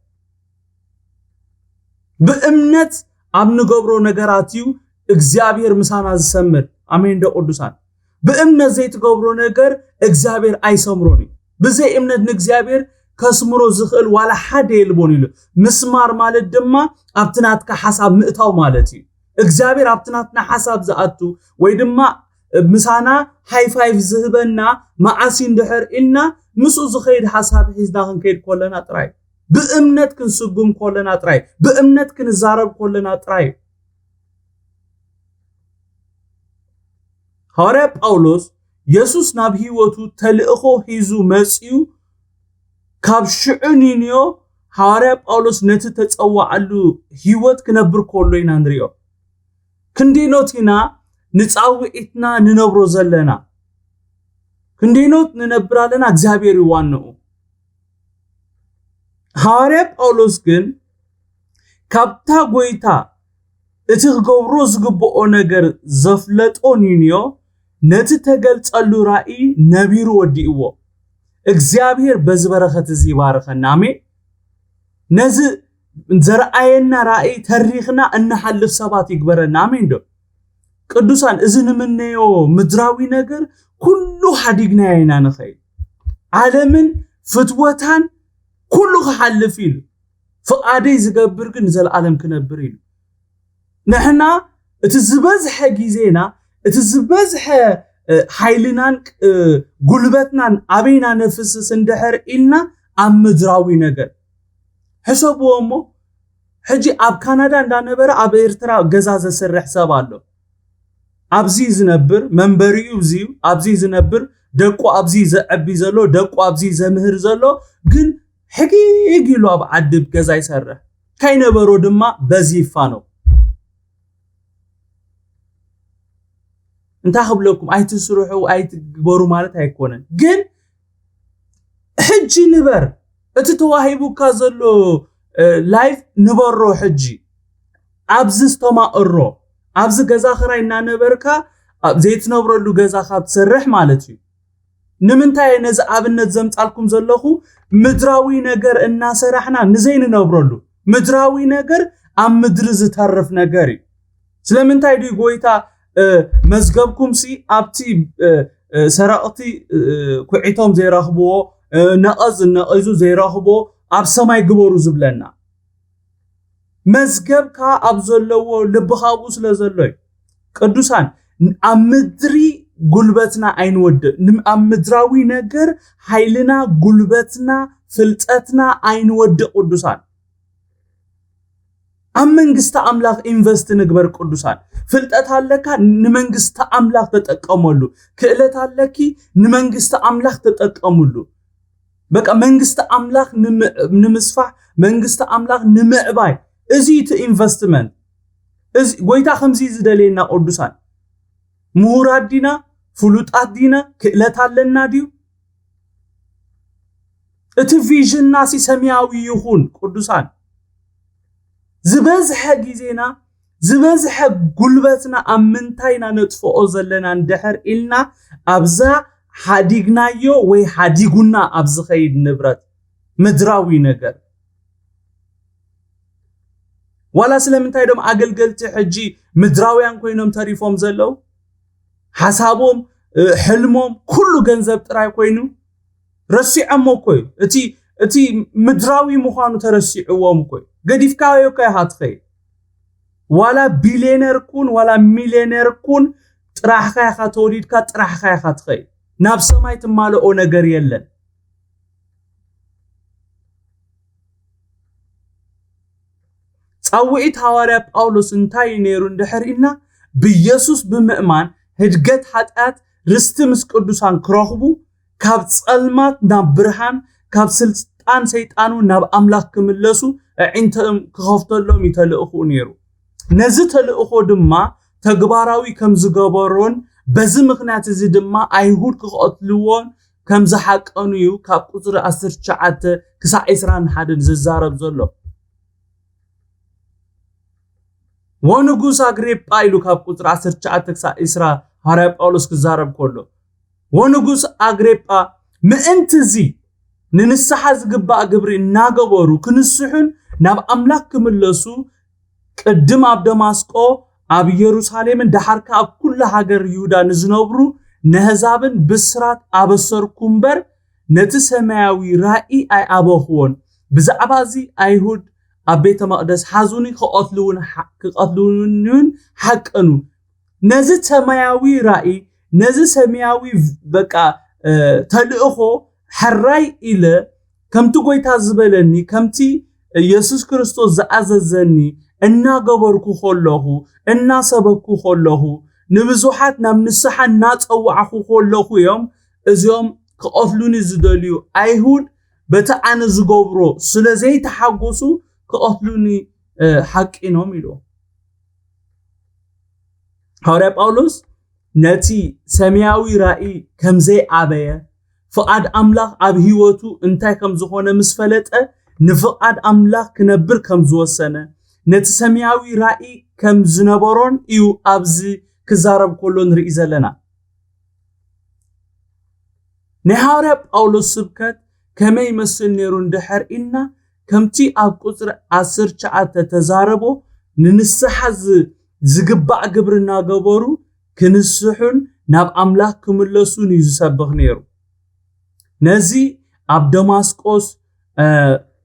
ብእምነት ኣብ ንገብሮ ነገራት እዩ እግዚኣብሔር ምሳና ዝሰምር። ኣሜን ዶ ቅዱሳን? ብእምነት ዘይትገብሮ ነገር እግዚኣብሔር ኣይሰምሮን እዩ። ብዘይ እምነት ንእግዚኣብሔር ከስምሮ ዝኽእል ዋላ ሓደ የልቦን ኢሉ። ምስማር ማለት ድማ ኣብቲ ናትካ ሓሳብ ምእታው ማለት እዩ። እግዚኣብሔር ኣብቲ ናትና ሓሳብ ዝኣቱ ወይ ድማ ምሳና ሃይ ፋይቭ ዝህበና መዓስ እንድሕር ኢልና ምስኡ ዝኸይድ ሓሳብ ሒዝና ክንከይድ ከለና ጥራይ፣ ብእምነት ክንስጉም ከለና ጥራይ፣ ብእምነት ክንዛረብ ከለና ጥራይ። ሃዋርያ ጳውሎስ የሱስ ናብ ህይወቱ ተልእኾ ሒዙ መጺኡ ካብ ሽዑ ኒንዮ ሃዋርያ ጳውሎስ ነቲ ተጸዋዓሉ ህይወት ክነብር ከሎ ኢና ንሪኦ። ክንደይኖት ኢና ንጻውዒትና ንነብሮ ዘለና? ክንደይኖት ንነብር ኣለና? እግዚኣብሔር እዩ ዋንኡ። ሃዋርያ ጳውሎስ ግን ካብታ ጎይታ እቲ ክገብሮ ዝግብኦ ነገር ዘፍለጦ ኒንዮ ነቲ ተገልጸሉ ራእይ ነቢሩ ወዲእዎ። እግዚኣብሔር በዚ በረኸት እዚ ይባርኸና። ኣሜን። ነዚ ዘርኣየና ራእይ ተሪኽና እንሓልፍ ሰባት ይግበረና። ኣሜን ዶ? ቅዱሳን፣ እዚ ንምነዮ ምድራዊ ነገር ኩሉ ሓዲግናዮ ኢና ንኸይድ። ዓለምን ፍትወታን ኩሉ ክሓልፍ ኢሉ፣ ፍቓደይ ዝገብር ግን ንዘለኣለም ክነብር ኢሉ። ንሕና እቲ ዝበዝሐ ግዜና፣ እቲ ዝበዝሐ፣ እ፣ ሓይልናን፣ እ፣ ጉልበትናን ኣበይና ነፍስስ እንድሕር ኢልና ኣብ ምድራዊ ነገር። ሕሰብዎ እሞ፣ ሕጂ ኣብ ካናዳ እንዳነበረ ኣብ ኤርትራ ገዛ ዘስርሕ ሰብ ኣሎ። ኣብዚ ዝነብር መንበሪኡ እዚ እዩ። ኣብዚ ዝነብር ደቁ ኣብዚ ዘዕቢ ዘሎ፣ ደቁ ኣብዚ ዘምህር ዘሎ፣ ግን ሕጊግ ኢሉ ኣብ ዓዲ ገዛ ይሰርሕ። ከይነበሮ ድማ በዚ ይፋነው። እንታይ ክብለኩም፣ ኣይትስርሑ፣ ኣይትግበሩ ማለት ኣይኮነን። ግን ሕጂ ንበር፣ እቲ ተዋሂቡካ ዘሎ፣ እ፣ ላይፍ ንበሮ ሕጂ። ኣብዚ ዝተማእሮ፣ ኣብዚ ገዛ ክራይ እናነበርካ፣ ኣብ ዘይትነብረሉ ገዛ ካብ ትሰርሕ ማለት እዩ። ንምንታይ እየ ነዚ ኣብነት ዘምጻልኩም ዘለኹ? ምድራዊ ነገር እናሰራሕና ንዘይንነብረሉ፣ ምድራዊ ነገር ኣብ ምድሪ ዝተርፍ ነገር እዩ። ስለምንታይ ድዩ ጎይታ፣ እ፣ መዝገብኩም ሲ ኣብቲ፣ እ፣ እ፣ ሰረቕቲ፣ እ፣ ኩዒቶም ዘይረኽብዎ፣ እ፣ ነቐዝ ነቒዙ ዘይረኽቦ ኣብ ሰማይ ግበሩ ዝብለና? መዝገብካ ኣብ ዘለዎ ልብኻ ኣብኡ ስለ ዘሎ እዩ። ቅዱሳን፣ ኣብ ምድሪ ጉልበትና ኣይንወድእ። ንም-፣ ኣብ ምድራዊ ነገር ሓይልና፣ ጉልበትና፣ ፍልጠትና ኣይንወድእ ቅዱሳን። ኣብ መንግስቲ ኣምላኽ ኢንቨስት ንግበር ቅዱሳን። ፍልጠት ኣለካ፣ ንመንግስቲ ኣምላኽ ተጠቀመሉ። ክእለት ኣለኪ፣ ንመንግስቲ ኣምላኽ ተጠቀምሉ። በቃ መንግስቲ ኣምላኽ ንምዕ-፣ ንምስፋሕ፣ መንግስቲ ኣምላኽ ንምዕባይ፣ እዚ እቲ ኢንቨስትመንት። እዚ ጎይታ ከምዚ ዝደልየና ቅዱሳን። ምሁራት ዲና? ፍሉጣት ዲና? ክእለት ኣለና ድዩ? እቲ ቪዥንና ሲ ሰማያዊ ይኹን ቅዱሳን። ዝበዝሐ ግዜና፣ ዝበዝሐ ጉልበትና ኣብ ምንታይ ኢና ነጥፍኦ ዘለና እንድሕር ኢልና፣ ኣብዛ ሓዲግናዮ ወይ ሓዲጉና ኣብ ዝኸይድ ንብረት፣ ምድራዊ ነገር። ዋላ ስለምንታይ ዶም ኣገልገልቲ ሕጂ ምድራውያን ኮይኖም ተሪፎም ዘለዉ? ሓሳቦም፣ እ፣ ሕልሞም ኩሉ ገንዘብ ጥራይ ኮይኑ ረሲዖሞ እኮ እዩ። እቲ፣ እቲ ምድራዊ ምዃኑ ተረሲዕዎም እኮ እዩ። ገዲፍካዮ እኮ ኢኻ ትኸይድ። ዋላ ቢልዮነር ኩን ዋላ ሚልዮነር ኩን፣ ጥራሕካ ኢኻ ተወሊድካ፣ ጥራሕካ ኢኻ ትኸይድ። ናብ ሰማይ ትማልኦ ነገር የለን። ጻውዒት ሃዋርያ ጳውሎስ እንታይ እዩ ነይሩ እንድሕር ኢልና፣ ብኢየሱስ ብምእማን ህድገት ሓጢኣት፣ ርስቲ ምስ ቅዱሳን ክረኽቡ፣ ካብ ጸልማት ናብ ብርሃን፣ ካብ ስልጣን ሰይጣን እውን ናብ ኣምላኽ ክምለሱ፣ ኣዒንቶም ክኸፍተሎም እዩ ተልእኽኡ ነይሩ። ነዚ ተልእኾ ድማ ተግባራዊ ከም ዝገበሮን፣ በዚ ምኽንያት እዚ ድማ ኣይሁድ ክቐትልዎን ከም ዝሓቀኑ እዩ ካብ ቁጽሪ ዓሰርተ ትሽዓተ ክሳዕ ዕስራን ሓደን ዝዛረብ ዘሎ። "ወንጉስ ኣግሪጳ" ኢሉ ካብ ቁጽሪ ዓሰርተ ትሽዓተ ክሳዕ ዕስራ ሃዋርያ ጳውሎስ ክዛረብ ከሎ፣ "ወንጉስ ኣግሪጳ፣ ምእንቲ እዚ ንንስሓ ዝግባእ ግብሪ እናገበሩ ክንስሑን ናብ ኣምላኽ ክምለሱ፣ ቅድም ኣብ ደማስቆ፣ ኣብ ኢየሩሳሌምን ደሓር ከኣ ኣብ ኩሉ ሃገር ይሁዳ ንዝነብሩ ነህዛብን ብስራት ኣበሰርኩ እምበር፣ ነቲ ሰማያዊ ራእይ ኣይኣበኹዎን። ብዛዕባ እዚ ኣይሁድ ኣብ ቤተ መቕደስ ሓዙኒ፣ ክቐትልውን ሓ-፣ ክቐትልውንን ሓቀኑ።" ነዚ ሰማያዊ ራእይ፣ ነዚ ሰማያዊ በቃ፣ እ፣ ተልእኾ ሕራይ ኢለ፣ ከምቲ ጎይታ ዝበለኒ፣ ከምቲ የሱስ ክርስቶስ ዝኣዘዘኒ እናገበርኩ ከለኹ፣ እናሰበኩ ከለኹ፣ ንብዙሓት ናብ ንስሓ እናጸዋዕኩ ከለኹ እዮም እዚኦም ክቐትሉኒ ዝደልዩ ኣይሁድ በቲ ኣነ ዝገብሮ ስለ ዘይተሓጎሱ ክቐትሉኒ፣ እ፣ ሓቂኖም ኢሉ። ሃዋርያ ጳውሎስ ነቲ ሰማያዊ ራእይ ከም ዘይኣበየ፣ ፍቓድ ኣምላኽ ኣብ ህይወቱ እንታይ ከም ዝኾነ ምስ ፈለጠ፣ ንፍቓድ ኣምላኽ ክነብር ከም ዝወሰነ፣ ነቲ ሰማያዊ ራእይ ከም ዝነበሮን እዩ ኣብዚ ክዛረብ ከሎ ንርኢ ዘለና። ናይ ሃዋርያ ጳውሎስ ስብከት ከመይ ይመስል ነይሩ እንድሕር ኢልና፣ ከምቲ ኣብ ቁጽሪ ዓሰርተ ትሽዓተ ተዛረቦ፣ ንንስሓ ዝ-፣ ዝግባእ ግብሪ እናገበሩ ክንስሑን ናብ ኣምላኽ ክምለሱን እዩ ዝሰብኽ ነይሩ። ነዚ ኣብ ደማስቆስ፣ እ፣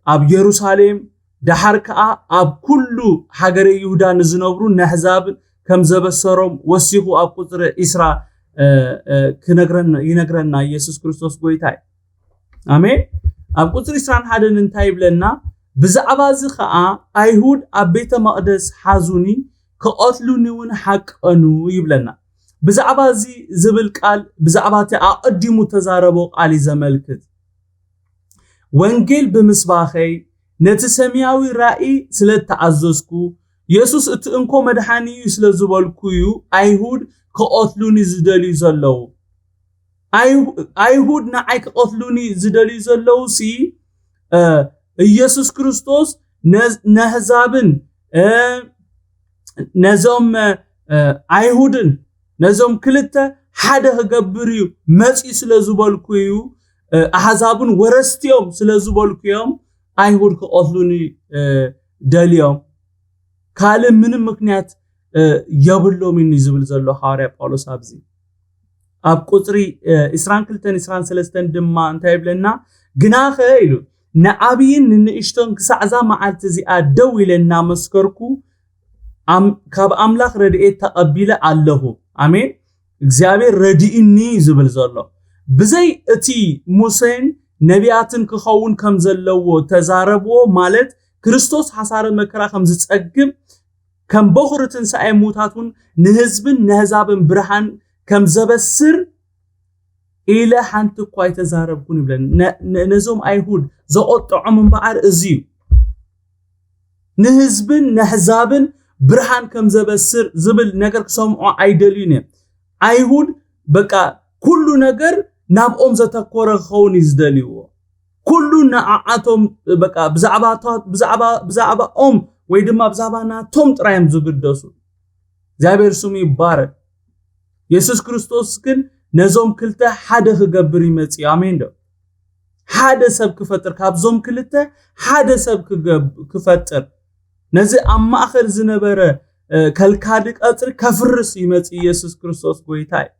ኣብ የሩሳሌም፣ ደሓር ከኣ ኣብ ኩሉ ሃገረ ይሁዳ ንዝነብሩ ነህዛብ ከም ዘበሰሮም ወሲኹ ኣብ ቁጽሪ ዕስራ፣ እ፣ እ፣ ክነግረና፣ ይነግረና ኢየሱስ ክርስቶስ ጎይታ እዩ። ኣሜን። ኣብ ቁጽሪ ዕስራን ሓደን እንታይ ይብለና? "ብዛዕባ እዚ ከኣ ኣይሁድ ኣብ ቤተ መቕደስ ሓዙኒ፣ ክቐትሉኒ እውን ሓቀኑ" ይብለና። ብዛዕባ እዚ ዝብል ቃል፣ ብዛዕባ እቲ ኣቐዲሙ ተዛረቦ ቃል እዩ ዘመልክት። "ወንጌል ብምስባኸይ፣ ነቲ ሰማያዊ ራእይ ስለ እተኣዘዝኩ፣ የሱስ እቲ እንኮ መድሓኒ እዩ ስለ ዝበልኩ እዩ ኣይሁድ ክቐትሉኒ ዝደልዩ ዘለዉ።" ኣይ-፣ ኣይሁድ ንዓይ ክቐትሉኒ ዝደልዩ ዘለዉ ሲ፣ እ፣ ኢየሱስ ክርስቶስ ነዝ-፣ ነህዛብን፣ እ፣ ነዞም፣ እ፣ ኣይሁድን፣ ነዞም ክልተ ሓደ ክገብር እዩ መጺኡ ስለ ዝበልኩ እዩ፣ እ፣ ኣህዛብን ወረስቲኦም ስለ ዝበልኩ እዮም ኣይሁድ ክቐትሉኒ፣ እ፣ ደልዮም። ካልእ ምንም ምክንያት፣ እ፣ የብሎምን እዩ ዝብል ዘሎ ሃዋርያ ጳውሎስ ኣብዚ። ኣብ ቁጽሪ፣ እ፣ ዕስራን ክልተን ዕስራን ሰለስተን ድማ እንታይ ይብለና? "ግናኸ" ኢሉ፣ "ንዓብይን ንንእሽቶን ክሳዕ እዛ መዓልቲ እዚኣ ደው ኢለ እናመስከርኩ፣ ኣም-፣ ካብ ኣምላኽ ረድኤት ተቐቢለ ኣለኹ።" ኣሜን። "እግዚኣብሔር ረድእኒ" እዩ ዝብል ዘሎ። ብዘይ እቲ ሙሴን ነቢያትን ክኸውን ከም ዘለዎ ተዛረብዎ፣ ማለት ክርስቶስ ሓሳረ መከራ ከም ዝጸግብ፣ ከም በኹሪ ትንሳኤ ሙታት እውን ንህዝብን ነህዛብን ብርሃን ከም ዘበስር ኢለ ሓንቲ እኳ ኣይተዛረብኩን ይብለን። ነ-፣ ነ-፣ ነዞም ኣይሁድ ዘቖጥዖም እምበኣር እዚ እዩ። ንህዝብን ነህዛብን ብርሃን ከም ዘበስር ዝብል ነገር ክሰምዖ ኣይደልዩን እዮም። ኣይሁድ በቃ ኩሉ ነገር ናብኦም ዘተኮረ ክኸውን እዩ ዝደልይዎ። ኩሉ ንዓዓቶም በቃ ብዛዕባ፣ ብዛዕባ፣ ብዛዕባኦም ወይ ድማ ብዛዕባ ናቶም ጥራይ እዮም ዝግደሱ። እግዚኣብሔር ስሙ ይባረክ። የሱስ ክርስቶስ ግን ነዞም ክልተ ሓደ ክገብር ይመጽእ እዩ። ኣሜን ዶ? ሓደ ሰብ ክፈጥር፣ ካብዞም ክልተ ሓደ ሰብ ክገብ-፣ ክፈጥር፣ ነዚ ኣብ ማእከል ዝነበረ፣ እ፣ ከልካሊ ቀጽሪ ከፍርስ ይመጽእ ኢየሱስ ክርስቶስ ጎይታ እዩ።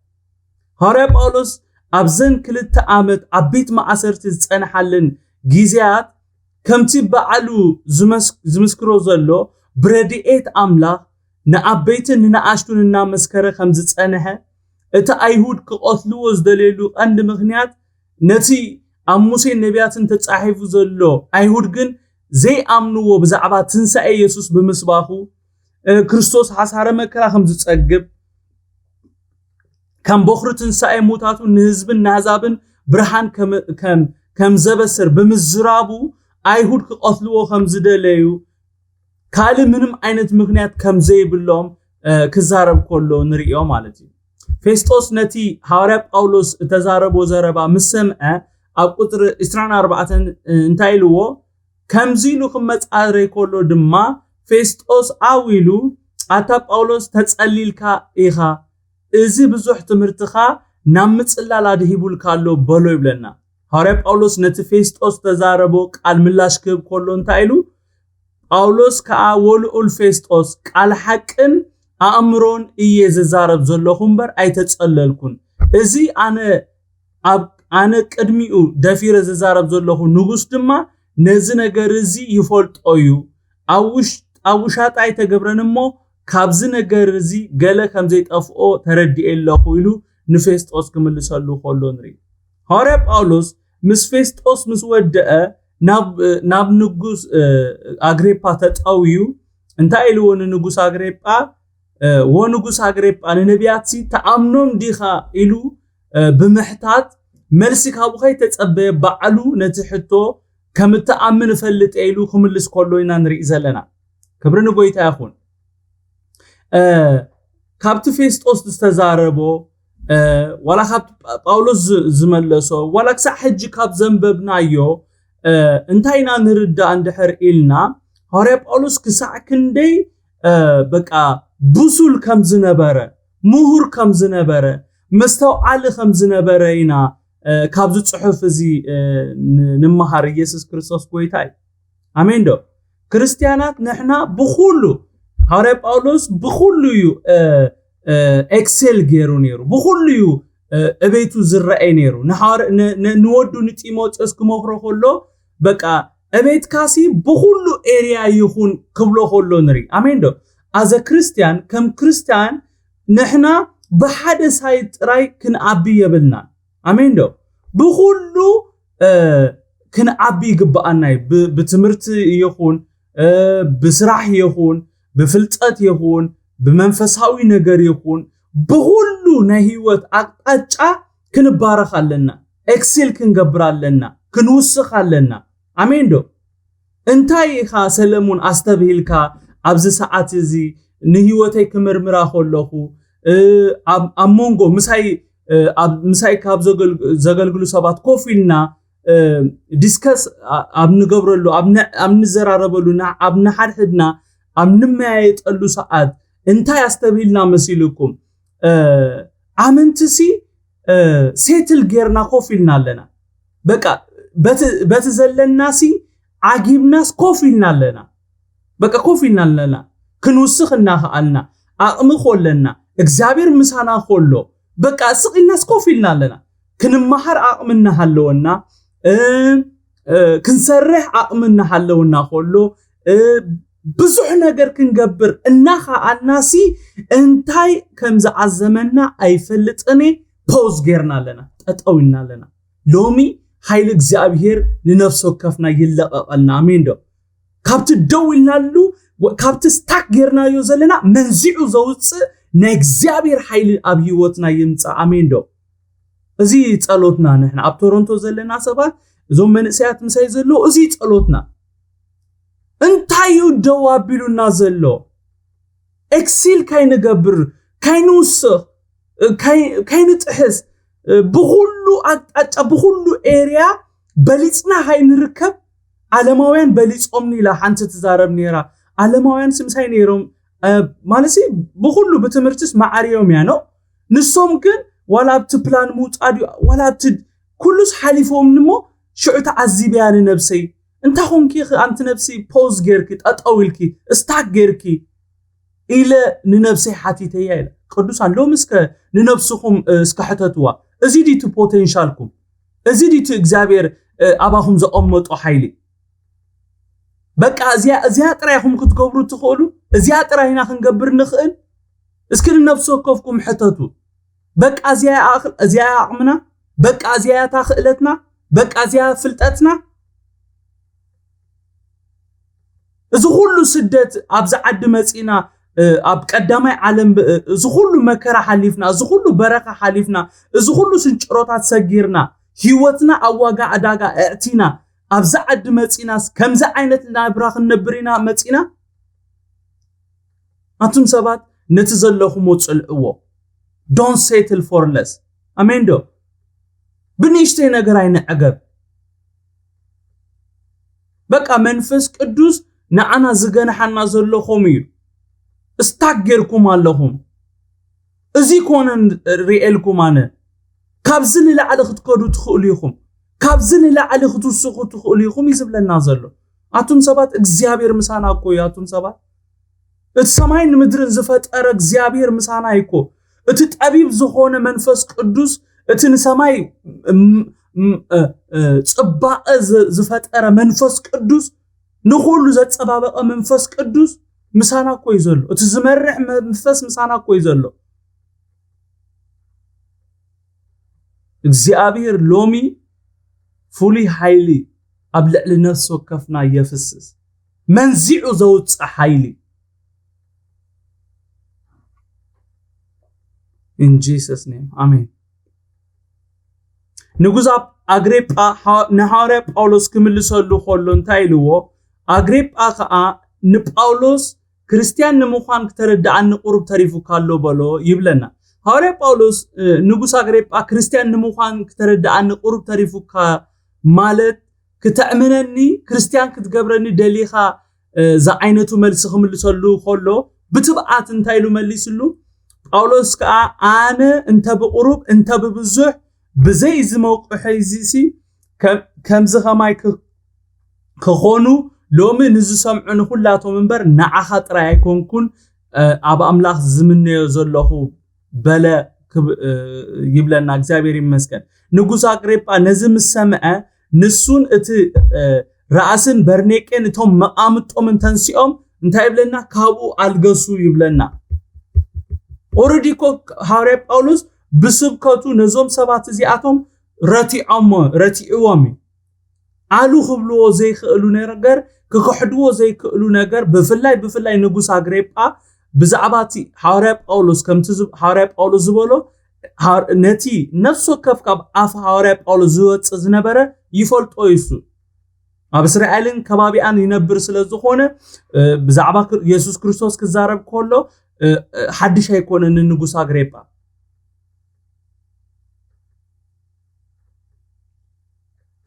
ሃዋርያ ጳውሎስ ኣብዘን ክልተ ዓመት ኣብ ቤት ማእሰርቲ ዝጸንሓለን ግዜያት ከምቲ ባዕሉ ዝመስ-፣ ዝምስክሮ ዘሎ ብረድኤት ኣምላኽ ንዓበይትን ንነኣሽቱን እናመስከረ ከም ዝጸንሐ፣ እቲ ኣይሁድ ክቐትልዎ ዝደለየሉ ቀንዲ ምኽንያት፣ ነቲ ኣብ ሙሴን ነቢያትን ተጻሒፉ ዘሎ፣ ኣይሁድ ግን ዘይኣምንዎ ብዛዕባ ትንሳኤ የሱስ ብምስባኹ፣ እ፣ ክርስቶስ ሓሳረ መከራ ከም ዝጸግብ፣ ከም በኹሪ ትንሳኤ ሙታቱ ንህዝብን ንኣህዛብን ብርሃን ከም፣ ከም፣ ከም ዘበስር ብምዝራቡ፣ ኣይሁድ ክቐትልዎ ከም ዝደለዩ፣ ካልእ ምንም ዓይነት ምኽንያት ከም ዘይብሎም፣ እ፣ ክዛረብ ከሎ ንርእዮ ማለት እዩ። ፌስጦስ ነቲ ሃዋርያ ጳውሎስ እተዛረቦ ዘረባ ምስ ሰምዐ፣ ኣብ ቁጽሪ ዕስራን ኣርባዕተን እንታይ ኢልዎ? ከምዚ ኢሉ ክመጻረይ ከሎ ድማ፣ ፌስጦስ ኣው ኢሉ፣ ኣታ ጳውሎስ፣ ተጸሊልካ ኢኻ፣ እዚ ብዙሕ ትምህርትኻ ናብ ምጽላል ኣድሂቡልካ ኣሎ በሎ ይብለና። ሃዋርያ ጳውሎስ ነቲ ፌስጦስ ተዛረቦ ቃል ምላሽ ክህብ ከሎ እንታይ ኢሉ? ጳውሎስ ከኣ፣ ወልኡል ፌስጦስ፣ ቃል ሓቅን ኣእምሮን እየ ዝዛረብ ዘለኹ እምበር ኣይተጸለልኩን። እዚ ኣነ ኣብ፣ ኣነ ቅድሚኡ ደፊረ ዝዛረብ ዘለኹ ንጉስ ድማ ነዚ ነገር እዚ ይፈልጦ እዩ። ኣብ ውሽ-፣ ኣብ ውሻጣ ኣይተገብረን እሞ ካብዚ ነገር እዚ ገለ ከም ዘይጠፍኦ ተረዲኤ ኣለኹ ኢሉ ንፌስጦስ ክምልሰሉ ከሎ ንርኢ። ሃዋርያ ጳውሎስ ምስ ፌስጦስ ምስ ወደአ ናብ፣ ናብ ንጉስ፣ እ፣ ኣግሪጳ ተጠውዩ እንታይ ኢልዎ ንንጉስ ኣግሪጳ? እ፣ "ወ ንጉስ ኣግሪጳ ንነቢያትሲ ትኣምኖም ዲኻ?" ኢሉ፣ እ፣ ብምሕታት መልሲ ካብኡ ከይተጸበየ ባዕሉ ነቲ ሕቶ ከም እትኣምን እፈልጥ እየ ኢሉ ክምልስ ከሎ ኢና ንርኢ ዘለና። ክብሪ ንጎይታ ይኹን። እ፣ ካብቲ ፌስጦስ ዝተዛረቦ፣ እ፣ ዋላ ካብቲ ጳ-፣ ጳውሎስ ዝ-፣ ዝመለሶ፣ ዋላ ክሳዕ ሕጂ ካብ ዘንበብናዮ፣ እ፣ እንታይ ኢና ንርዳእ እንድሕር ኢልና፣ ሃዋርያ ጳውሎስ ክሳዕ ክንደይ፣ እ፣ በቃ ብሱል ከም ዝነበረ፣ ምሁር ከም ዝነበረ፣ መስተውዓሊ ከም ዝነበረ ኢና፣ እ፣ ካብዚ ጽሑፍ እዚ፣ እ፣ ን-፣ ንምሃር። ኢየሱስ ክርስቶስ ጎይታ እዩ። ኣሜን ዶ? ክርስትያናት ንሕና ብኹሉ፣ ሃዋርያ ጳውሎስ ብኹሉ እዩ፣ እ፣ እ፣ ኤክሴል ገይሩ ነይሩ። ብኹሉ እዩ፣ እ፣ እቤቱ ዝረኣይ ነይሩ። ንሃዋር-፣ ን-፣ ን-፣ ንወዱ ንጢሞቴዎስ ክመኽሮ ከሎ፣ በቃ፣ እቤትካሲ ብኹሉ ኤርያ ይኹን ክብሎ ከሎ ንርኢ። ኣሜን ዶ? ኣዘ ክርስትያን፣ ከም ክርስትያን ንሕና ብሓደ ሳይድ ጥራይ ክንዓቢ የብልናን። ኣሜን ዶ? ብኹሉ፣ እ፣ ክንዓቢ ይግብኣና እዩ። ብ-፣ ብትምህርቲ ይኹን፣ እ፣ ብስራሕ ይኹን፣ ብፍልጠት ይኹን፣ ብመንፈሳዊ ነገር ይኹን፣ ብኹሉ ናይ ህይወት ኣቅጣጫ ክንባረኽ ኣለና። ኤክሴል ክንገብር ኣለና። ክንውስኽ ኣለና። ኣሜን ዶ? እንታይ ኢኻ ሰለሙን ኣስተብሂልካ ኣብዚ ሰዓት እዚ ንህይወተይ ክምርምራ ከለኹ፣ እ፣ ኣብ፣ ኣብ መንጎ ምሳይ፣ እ፣ ኣብ ምሳይ ካብ ዘገል-፣ ዘገልግሉ ሰባት ኮፍ ኢልና፣ እ፣ ዲስከስ ኣ-፣ ኣብ ንገብረሉ፣ ኣብ ነ-፣ ኣብ ንዘራረበሉ፣ ና-፣ ኣብ ንሓድሕድና ኣብ ንመያየጠሉ ሰዓት እንታይ ኣስተብሂልና መሲልኩም? እ፣ ኣመንትሲ፣ እ፣ ሴትል ጌርና ኮፍ ኢልና ኣለና። በቃ በቲ፣ በቲ ዘለናሲ ዓጊብናስ ኮፍ ኢልና ኣለና። በቃ ኮፍ ኢልና ኣለና። ክንውስኽ እናኸኣልና፣ ኣቕሚ ኮለና፣ እግዚኣብሔር ምሳና ኮሎ፣ በቃ ስቕ ኢልናስ ኮፍ ኢልና ኣለና። ክንመሃር ኣቕሚ እናሃለወና፣ እ፣ እ፣ ክንሰርሕ ኣቕሚ እናሃለወና ኮሎ፣ እ፣ ብዙሕ ነገር ክንገብር እናኸኣልናሲ እንታይ ከም ዝዓዘመና ኣይፈልጥን እየ። ፖዝ ጌርና ኣለና፣ ጠጠው ኢልና ኣለና። ሎሚ ሓይሊ እግዚኣብሔር ንነፍሲ ወከፍና ይለቐቐልና። ኣሜን ዶ? ካብቲ ደው ኢልናሉ፣ ወ-፣ ካብቲ ስታክ ጌርናዮ ዘለና መንዚዑ ዘውፅእ ናይ እግዚኣብሔር ሓይሊ ኣብ ህይወትና ይምፃእ። ኣሜን ዶ? እዚ ጸሎትና ንሕና ኣብ ቶሮንቶ ዘለና ሰባት፣ እዞም መንእሰያት ምሳይ ዘለዉ፣ እዚ ጸሎትና። እንታይ እዩ ደው ኣቢሉና ዘሎ? ኤክሲል ካይንገብር፣ ካይንውስኽ፣ ካይ-፣ ካይንጥሕስ፣ ብኹሉ ኣቅጣጫ፣ ብኹሉ ኤርያ በሊጽና ሃይንርከብ። ዓለማውያን በሊጾምኒ ኢላ ሓንቲ ትዛረብ ነይራ። ዓለማውያን ሲ ምሳይ ነይሮም፣ እ፣ ማለት ሲ ብኹሉ ብትምህርትስ ማዕርዮም እያ ነው። ንሶም ግን ዋላ ኣብቲ ፕላን ምውጻእ ድዩ፣ ዋላ ኣብቲ ኩሉስ ሓሊፎምኒ እሞ ሽዑ ተዓዚበያ ንነብሰይ። እንታይ ኾንኪ ኢኺ ኣንቲ ነብሲ ፖዝ ጌርኪ፣ ጠጠው ኢልኪ፣ ስታክ ጌርኪ? ኢለ ንነብሰይ ሓቲተያ ኢለ። ቅዱሳን፣ ሎሚ እስከ ንነብስኹም፣ እ፣ እስከ ሕተትዋ። እዚ ድዩ እቲ ፖቴንሻልኩም? እዚ ድዩ እቲ እግዚኣብሔር፣ እ፣ ኣባኹም ዘቐመጦ ሓይሊ? በቃ እዚኣ፣ እዚኣ ጥራይ ኢኹም ክትገብሩ ትኽእሉ። እዚኣ ጥራይ ኢና ክንገብር ንኽእል? እስኪ ንነፍሲ ወከፍኩም ሕተቱ። በቃ እዚኣ እያ ኣኽ- እዚኣ እያ ዓቕምና? በቃ እዚኣ እያ እታ ክእለትና? በቃ እዚኣ ፍልጠትና? እዚ ኩሉ ስደት ኣብዚ ዓዲ መፂና፣ እ፣ ኣብ ቀዳማይ ዓለም፣ እ፣ እዚ ኩሉ መከራ ሓሊፍና፣ እዚ ኩሉ በረኻ ሓሊፍና፣ እዚ ኩሉ ስንጭሮታት ሰጊርና፣ ህይወትና ኣብ ዋጋ ዕዳጋ ኣእቲና ኣብዚ ዓዲ መፂናስ ከምዚ ዓይነት ናብራ ክንነብር ኢና መፂና? ኣቱም ሰባት፣ ነቲ ዘለኹሞ ጽልእዎ። Don't settle for less. ኣሜን ዶ? ብንእሽተይ ነገር ኣይንዕገብ። በቃ መንፈስ ቅዱስ ንዓና ዝገንሓና ዘለኹም እዩ። ስታክ ጌርኩም ኣለኹም። እዚ ኮነ ርኤልኩም ኣነ። ካብዚ ንላዕሊ ክትከዱ ትኽእሉ ኢኹም። ካብዚ ንላዕሊ ክትውስኹ ትኽእሉ ኢኹም እዩ ዝብለና ዘሎ። ኣቱም ሰባት፣ እግዚኣብሔር ምሳና እኮ እዩ። ኣቱም ሰባት፣ እቲ ሰማይን ምድርን ዝፈጠረ እግዚኣብሔር ምሳና እዩ እኮ። እቲ ጠቢብ ዝኾነ መንፈስ ቅዱስ፣ እቲ ንሰማይ ም- ም- እ- እ- ጽባቐ ዝ- ዝፈጠረ መንፈስ ቅዱስ፣ ንኹሉ ዘጸባበቐ መንፈስ ቅዱስ ምሳና እኮ እዩ ዘሎ። እቲ ዝመርሕ መንፈስ ምሳና እኮ እዩ ዘሎ። እግዚኣብሔር ሎሚ ፍሉይ ሓይሊ ኣብ ልዕሊ ነፍሲ ወከፍና የፍስስ። መንዚዑ ዘውፅእ ሓይሊ። In Jesus name. ኣሜን። ንጉስ ኣብ- ኣግሪጳ ሓ- ንሃዋርያ ጳውሎስ ክምልሰሉ ከሎ እንታይ ኢልዎ? ኣግሪጳ ከዓ ንጳውሎስ ክርስትያን ንምዃን ክተረድኣኒ ቁሩብ ተሪፉካ ኣሎ በሎ ይብለና። ሃዋርያ ጳውሎስ፣ እ፣ ንጉስ ኣግሪጳ ክርስትያን ንምዃን ክተረድኣኒ ቁሩብ ተሪፉካ ማለት ክተዕምነኒ፣ ክርስትያን ክትገብረኒ ደሊኻ፣ እ፣ ዝዓይነቱ መልሲ ክምልሰሉ ከሎ ብትብዓት እንታይ ኢሉ መሊስሉ? ጳውሎስ ከኣ ኣነ እንተ ብቁሩብ እንተ ብብዙሕ ብዘይ እዚ መውቅሒ እዚ ሲ ከም- ከምዚ ከማይ ክ- ክኾኑ ሎሚ ንዝሰምዑ ንኹላቶም እምበር ንዓኻ ጥራይ ኣይኮንኩን፣ እ፣ ኣብ ኣምላኽ ዝምነዮ ዘለኹ በለ ክብ- እ፣ ይብለና። እግዚኣብሔር ይመስገን። ንጉስ ኣግሪጳ ነዚ ምስ ሰምዐ ንሱን እቲ፣ እ፣ ራእስን በርኔቄን እቶም መቃምጦምን ተንሲኦም እንታይ ይብለና? ካብኡ ኣልገሱ ይብለና። ኦረዲ እኮ ሃዋርያ ጳውሎስ ብስብከቱ ነዞም ሰባት እዚኣቶም ረቲዖሞ ረቲዕዎም እዩ። ኣሉ ክብልዎ ዘይክእሉ ነገር፣ ክክሕድዎ ዘይክእሉ ነገር፣ ብፍላይ ብፍላይ ንጉስ ኣግሬጳ ብዛዕባ እቲ ሃዋርያ ጳውሎስ ከምቲ ዝ- ሃዋርያ ጳውሎስ ዝበሎ ሃር- ነቲ ነፍሲ ወከፍ ካብ ኣፍ ሃዋርያ ጳውሎስ ዝወፅእ ዝነበረ ይፈልጦ እዩ። እሱ ኣብ እስራኤልን ከባቢኣን ይነብር ስለ ዝኾነ፣ እ፣ ብዛዕባ ክር- የሱስ ክርስቶስ ክዛረብ ከሎ፣ እ፣ እ፣ ሓድሽ ኣይኮነን ንንጉስ ኣግሬጳ።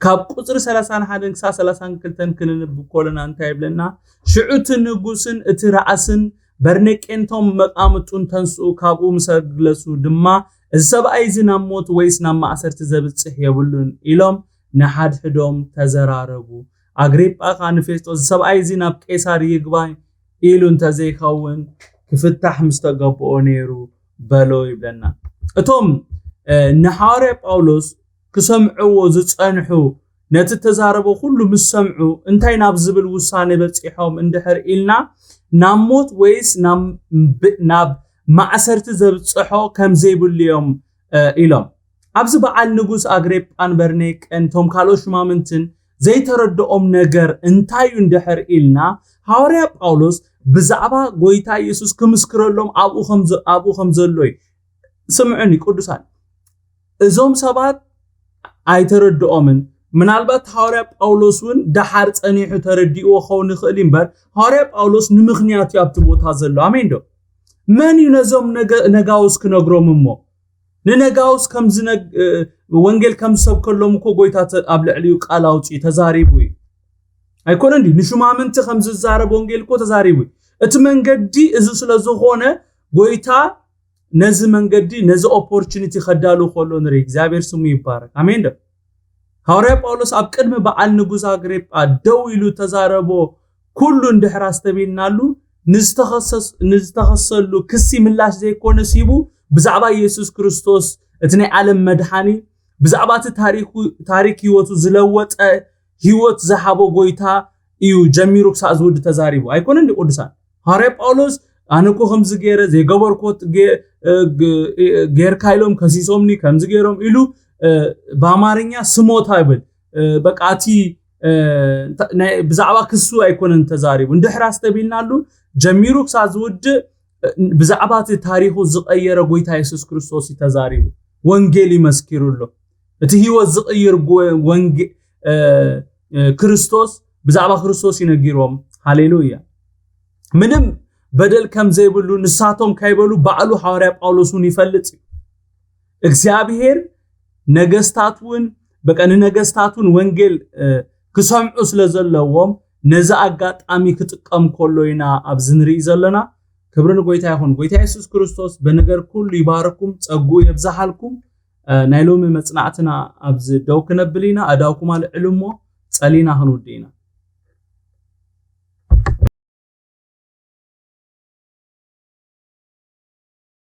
ካብ ቁፅሪ ሰላሳን ሓደን ክሳብ ሰላሳን ክልተን ክንንብብ ከለና እንታይ ይብለና? ሽዑ እቲ ንጉስን እቲ ራእስን በርኔቄንቶም መቃምጡን ተንስኡ፣ ካብኡ ምስ ኣግለሱ ድማ፣ እዚ ሰብኣይ እዚ ናብ ሞት ወይስ ናብ ማእሰርቲ ዘብጽሕ የብሉን ኢሎም ንሓድሕዶም ተዘራረቡ። ኣግሪጳ ኸኣ ንፌስጦስ፣ እዚ ሰብኣይ እዚ ናብ ቄሳር ይግባይ ኢሉ እንተዘይኸውን ክፍታሕ ምስ ተገብኦ ነይሩ በሎ ይብለና። እቶም፣ እ፣ ንሃዋርያ ጳውሎስ ክሰምዕዎ ዝጸንሑ፣ ነቲ እተዛረቦ ኩሉ ምስ ሰምዑ እንታይ ናብ ዝብል ውሳኔ በጺሖም እንድሕር ኢልና፣ ናብ ሞት ወይስ ናብ ብ- ናብ ማእሰርቲ ዘብጽሖ ከም ዘይብሉ እዮም፣ እ፣ ኢሎም። ኣብዚ በዓል ንጉስ ኣግሬጳን በርኔቄን እቶም ካልኦት ሹማምንትን ዘይተረድኦም ነገር እንታይ እዩ እንድሕር ኢልና፣ ሃዋርያ ጳውሎስ ብዛዕባ ጎይታ ኢየሱስ ክምስክረሎም ኣብኡ ከም ዘ- ኣብኡ ከም ዘሎ እዩ። ስምዑኒ ቅዱሳን፣ እዞም ሰባት ኣይተረድኦምን። ምናልባት ሃዋርያ ጳውሎስ እውን ደሓር ጸኒሑ ተረዲእዎ ክኸውን ይኽእል እዩ እምበር፣ ሃዋርያ ጳውሎስ ንምኽንያት እዩ ኣብቲ ቦታ ዘሎ። ኣሜን ዶ? መን እዩ ነዞም ነገ- ነጋውስ ክነግሮም እሞ? ንነጋውስ ከም ዝነግ- እ፣ ወንጌል ከም ዝሰብከሎም እኮ ጎይታ ተ- ኣብ ልዕሊኡ ቃል ኣውጺኡ ተዛሪቡ እዩ። ኣይኮነን ድዩ? ንሹማምንቲ ከም ዝዛረብ ወንጌል እኮ ተዛሪቡ እዩ። እቲ መንገዲ እዚ ስለ ዝኾነ ጎይታ ነዚ መንገዲ፣ ነዚ ኦፖርቹኒቲ ከዳሉ ከሎ ንርኢ። እግዚኣብሔር ስሙ ይባረክ። ኣሜን ዶ? ሃዋርያ ጳውሎስ ኣብ ቅድሚ በዓል ንጉስ ኣግሪጳ ደው ኢሉ ተዛረቦ ኩሉ እንድሕር ኣስተቢልናሉ፣ ንዝተኸሰስ- ንዝተኸሰሉ ክሲ ምላሽ ዘይኮነ ሲቡ ብዛዕባ ኢየሱስ ክርስቶስ እቲ ናይ ዓለም መድሓኒ፣ ብዛዕባ እቲ ታሪኩ- ታሪክ ህይወቱ ዝለወጠ ህይወት ዝሃቦ ጎይታ እዩ ጀሚሩ ክሳዕ ዝውዲ ተዛሪቡ። ኣይኮነን ድዩ ቅዱሳን? ሃዋርያ ጳውሎስ ኣነ እኮ ከምዚ ገይረ ዘይገበርኮት ጌርካ ኢሎም ከሲሶምኒ ከምዚ ገይሮም ኢሉ ብኣማርኛ ስሞታ ይብል። በቃ እቲ ብዛዕባ ክሱ ኣይኮነን ተዛሪቡ። እንድሕር ኣስተቢልናሉ ጀሚሩ ክሳብ ዝውድእ ብዛዕባ እቲ ታሪኹ ዝቐየረ ጎይታ የሱስ ክርስቶስ እዩ ተዛሪቡ። ወንጌል ይመስኪሩ ኣሎ። እቲ ህይወት ዝቕይር ክርስቶስ፣ ብዛዕባ ክርስቶስ ይነጊሮም። ሃሌሉያ። ምንም በደል ከም ዘይብሉ ንሳቶም ካይበሉ ባዕሉ ሃዋርያ ጳውሎስ እውን ይፈልጥ እዩ። እግዚኣብሔር ነገስታት እውን በቃ ንነገስታት እውን ወንጌል ክሰምዑ ስለ ዘለዎም ነዚ ኣጋጣሚ ክጥቀም ከሎ ኢና ኣብዚ ንርኢ ዘለና። ክብሪ ንጎይታ ይኹን። ጎይታ የሱስ ክርስቶስ በነገር ኩሉ ይባርኩም፣ ጸጉኡ የብዝሓልኩም። ናይ ሎሚ መጽናዕትና ኣብዚ ደው ክነብል ኢና። ኣዳውኩም ኣልዕሉ እሞ ጸሊና ክንውድ ኢና።